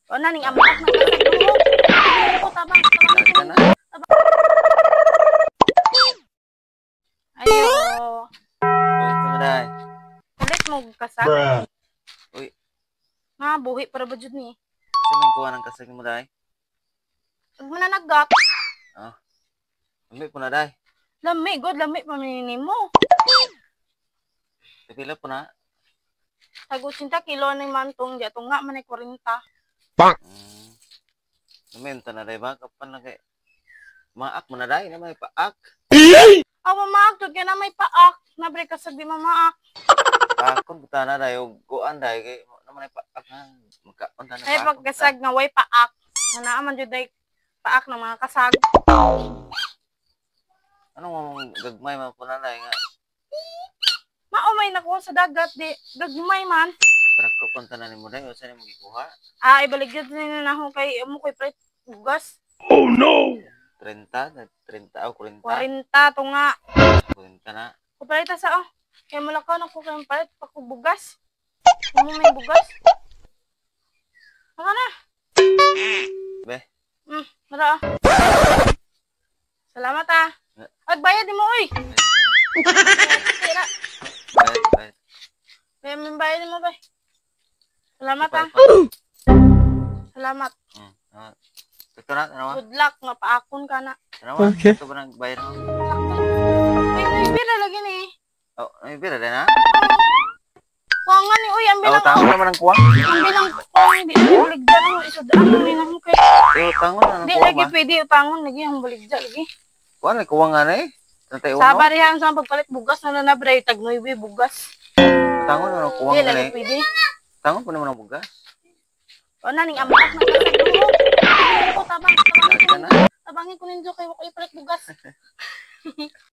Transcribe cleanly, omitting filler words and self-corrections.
O na ning ampak na kasag mo. Ko tabang tabang Ka na. Ayo. Uy, tumaday. Kulit mo kasag. Bruh. Uy. Nga buhi para ba jud ni? Sa may kuha ng kasag mo, day? Ug mo na naggat. Lami po na, day. Lami god, lami pa man mo. Pila po na. Tag 80 kilo ni mantong di ato nga man ay 40. Lami ta na, day ba? Kapan na kay maak mo na, day. Na may paak. Aw mamaak jud kay na may paak. Nabre kasag di mamaak. Paakon buta na, day. Og kuan, day. Kay na may paak na. Magkaon ta na. Ay paakon pagkasag nga way paak. Nga naa man jud ay paak ng mga kasag. Ano mo gagmay man po na, day nga. Mao may nakuha sa dagat di gagmay man. Pero ko ta na nimo, day. O sa nimo gikuha? Ah, ibalik jud ni na nako kay mo koy palit bugas. 30, 30 o 40. 40 to nga. 40 na. Kupalit sa oh. Kay mulakaw na ko kay palit pa ko bugas. Mo may bugas. Baka na. Be. Mara ah. Salamat ah. Agbayad mo oy. Tira. Bayad, bayad. Bay, may bayad mo bay. Salamat ah. Salamat. Ah. Ito na, tanawa. Good luck nga paakon ka na. Tanawa. Okay. Ito ba nang bayad mo? Sakto. Ay, may bira lagi ni. Oh, may bira din ha? Kuha nga ni oy, ang Oh, bilang tango naman ang kuha. ang bilang kuha di na baligya na mo isod ang ni na mo kay. Eh, tango na ang Di kuha lagi ba? pwede utangon lagi ang baligya lagi. Kuha na, kuha nga na eh. 31. Sa barihan sa pagpalit bugas na na bre tag 9 bugas. Tango na ang kuha Di nga na lagi eh. pwede. Tango po naman ang bugas. O na ning ampak na kasag mo. Ko tabang tabangin ko Ka na. Tabangin ko ninyo kay wa ko ipalit bugas.